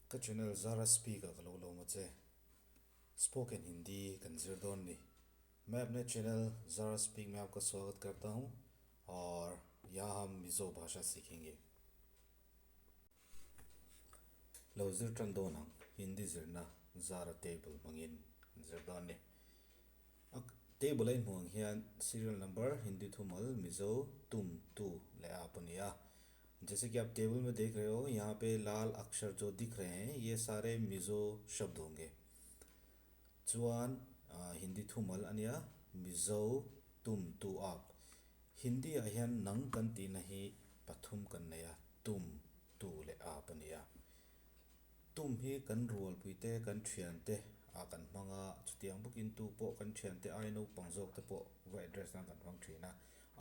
Ka channel Zara Speak ah ka lo lawm a che. Spoken Hindi kan zir dawn ni. मैं अपने channel Zara speak में आपका स्वागत करता हूँ और यहाँ हम Mizo भाषा सीखेंगे. Lo zir tan dawn ang Hindi zirna Zara table hmangin kan zir dawn ni. A table a inhmuh ang hian serial number Hindi thumal Mizo tum tu leh aap a ni a. जैसे कि आप table में देख रहे हो यहाँ पे लाल अक्षर जो दिख रहे हैं ये सारे मिज़ो शब्द होंगे chuan Hindi thumal a nia Mizo tum tu aap Hindi ah hian nang kan tihna hi pathum kan nei a tum tu leh aap a ni a tum hi kan rualpui te kan thian te ah kan hmang a chutiang bawkin tu pawh kan thian te ai naupang zawk te pawh va address nan kan hmang thin a.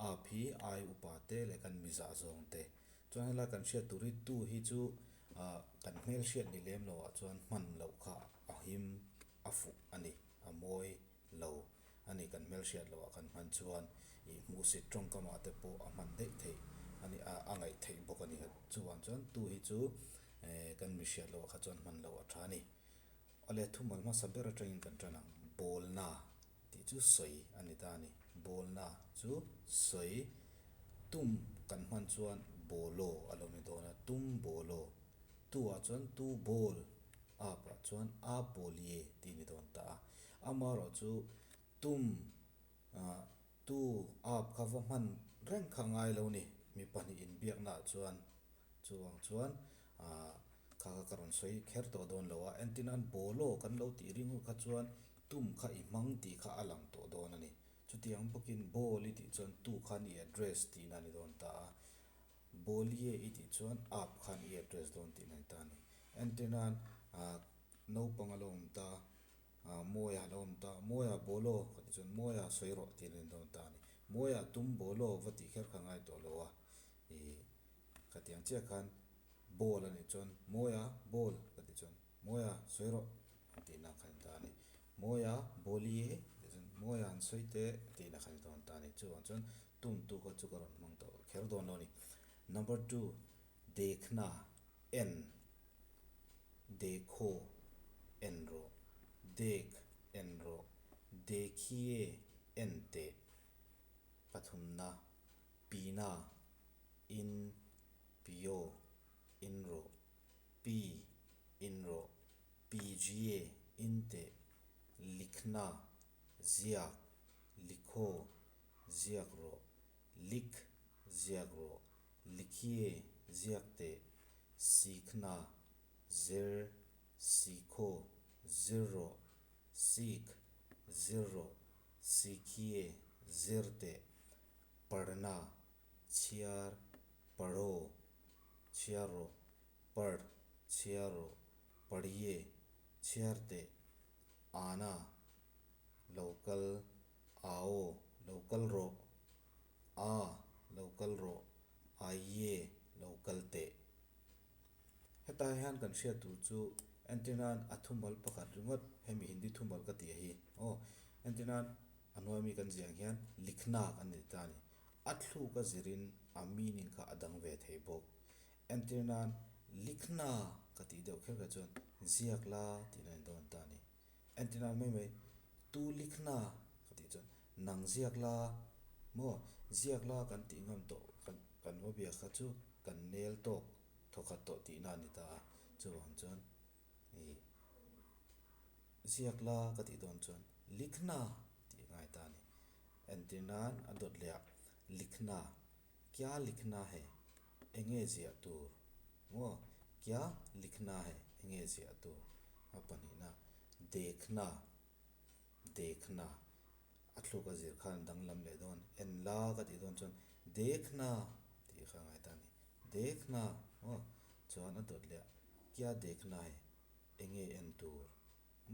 Aap hi ai upa te leh kan mizah zawng te. Chuan helai kan hriat tur hi tu hi chu kan hmel hriat ni lem lo ah chuan hman loh kha a him a fuh a ni, a mawi lo a ni. Kan hmel hriat loh ah kan hman chuan ih hmuhsit tawngkam ah te pawh a hman daih theih a ni, a ngaih theih bawk a ni. Chuvang chuan tu hi chu kan mi hriat loh ah kha chuan hman loh a tha a ni. Awle thumal hmasa ber atangin kan tan ang, Bawlna tih chu sawi a ni ta a ni. Bawlna chu sawi tum kan hman chuan bawlaw a lo ni dawn a, tum bawlaw. Tu ah chuan tu bawl, ap ah chuan a bawlie tih a ni dawn ta a. Amaherawh chu tum tu ap kha va hman reng kha ngai lo ni, mi pahnih inbiakna ah chuan Chuvang chuan aah kha kha ka rawn sawi kher tawh dawn lo a, entirnan bawlaw kan lo tih ring kha chuan tum kha i hmang tih kha a lang tawh dawn a ni. Chutiang bawkin bawl i tih chuan tu khan i address tihna a ni dawn ta a, bawlie i tih chuan aap khan i address dawn tihna a ni ta a ni. Entirnan aah naupang a lo awm ta, aah Mawia a lo awm ta, Mawia bawlaw ka tih chuan Mawia sawi rawh tihna a ni dawn ta a ni. Mawia tum bawlaw va tih kher kha ngai tawh lo a, ih. Khatiang chiah khan ball a nih chuan Mawia ball ka tih chuan Mawia sawi rawh an tihna kha ni ta a ni. Mawia bawlie tih chuan Mawia an sawi teh tihna kha ni dawn ta a ni. Chuvang chuan tum tu kha chu ka rawn hmang tawh kher dawn lo a ni. Number two, dekhna, en, dekho, en rawh, dek, en rawh, dekhie, en teh, pathumna, pina, in pio in rawh pi in rawh pga in teh likhna ziak likhaw ziak rawh lik ziak rawh likhie ziak teh sikhna zir sikhaw zir rawh sikh zir rawh sikhie zir teh parhna chhiar parho chhiar rawh parh chhiar rawh parhye chhiar teh ana lo kal ao lo kal rawh a lo kal rawh aiye lo kal teh. Hetah hian kan hriat tur chu entirnan a thumal pakhat ringawt hemi Hindi thumal ka tih hi aw entirnan a hnuai mi kan ziah ang hian likhna kan ni ta a ni. A thluk a zirin a meaning kha a dang ve thei bawk. Entir nan likhna ka tih deuh kher kha chuan ziak la tih na ni dawn ta a ni. Entir nan mai mai tu likhna ka tih chuan nang ziak la maw ziak la kan tih ngam tawh kan kan va biak kha chu kan nel tawk thawkhat tawh tihna a ni ta a. Chuvang chuan ih ziak la ka tih dawn chuan likhna tih ngai ta a ni. Entir nan a dawt leh ah likhna, kya likhna hai, enge ziah tur maw, kya likhna hai, enge ziah tur a pahnihna, dekhna, dekhna, a thluk a zir khan danglam leh dawn, en la ka tih dawn chuan dekhna tih kha ngai ta a ni, dekhna maw, chuan a dawt leh ah kya dekhna hai, enge en tur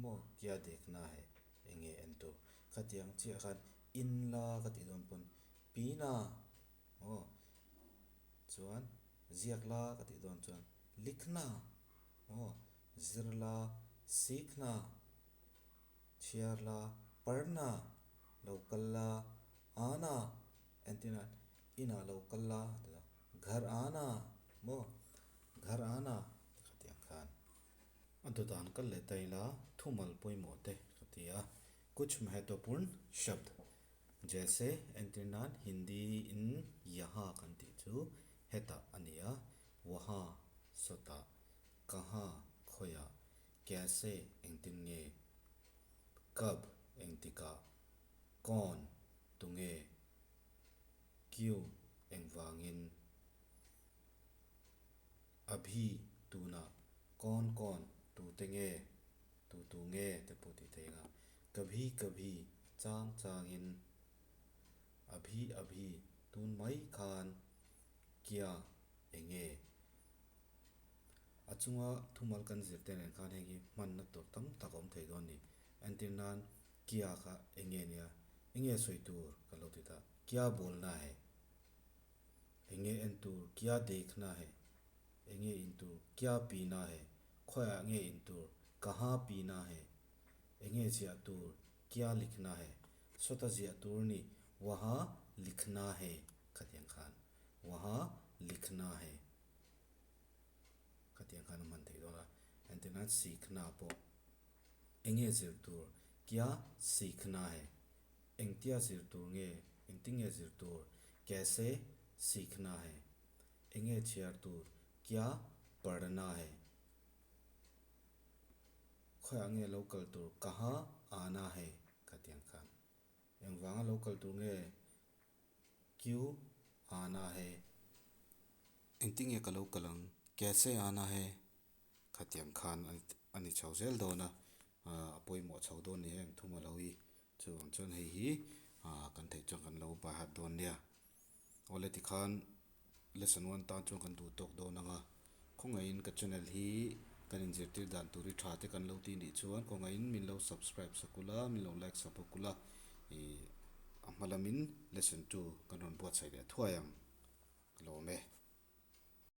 maw, kya dekhna hai, enge en tur. Khatiang chiah khan in la ka tih dawn pawn pina aw chuan ziak la ka tih dawn chuan likhna aw zir la sikhna chhiar la parhna lo kal la ana entirna inah lo kal la ghar ana maw ghar ana khatiang khan. dawt kal leh ta ila thumal pawimawh te ka ti a, Kuch mahatwapurn shabd, jaise entir nan Hindi in yaha kan tih chu hetah a ni a, waha sawtah, kaha khawiah, kaise engtin nge, kab engtikah, kawn tunge, kyun engvangin. Abhi tunah kawn kawn tute nge, tu tu nge te pawh tih theih ang a, kabhi kabhi chang changin, abhi abhi tun mai khan kya eng nge. A chunga thumal kan zir te nen khan heng hi hmanna tur tam tak a awm thei dawn a ni. Entir nan kya kha eng nge nia, eng nge sawi tur kan lo ti ta, kya bolna he. Enge en tur kya dekhna hai? Enge in tur kya pina hai? Khawiah nge in tur kaha pina hai? Enge ziah tur kya likhna hai? Sawta ziah tur ni waha likhna hai khatiang khan waha likhna hai khatiang khan a hman theih dawn a. Entirnan sikhna pawh enge zir tur kya sikhna hai? Engtia zir tur nge? Engtinge zir tur? Kaise sikhna hai? Enge chhiar tur? Kya padhna hai? Khawiah nge lo kal tur? Kaha aana hai? Khatiang khan. Engvanga lo kal tur nge? Kyu aana hai? Engtinge ka lo kal ang? Kaise aana hai? Khatiang khan a ni chho zel dawn a, a pawimawh chho dawn ni heng thum a lo i. Chuvang chuan hei hi kan theih chuan kan lo by heart dawn nia. Awle tikhan lesson one tan chuan kan duh tawk dawn ang a, khawngaihin ka channel hi kan inzirtir dan tur hi tha te kan lo tih nih chuan khawngaihin min lo subscribe sak ula, min lo like sak bawk ula, ih a hma lamin lesson two kan rawn buatsaih leh thuai ang. Ka lawm e.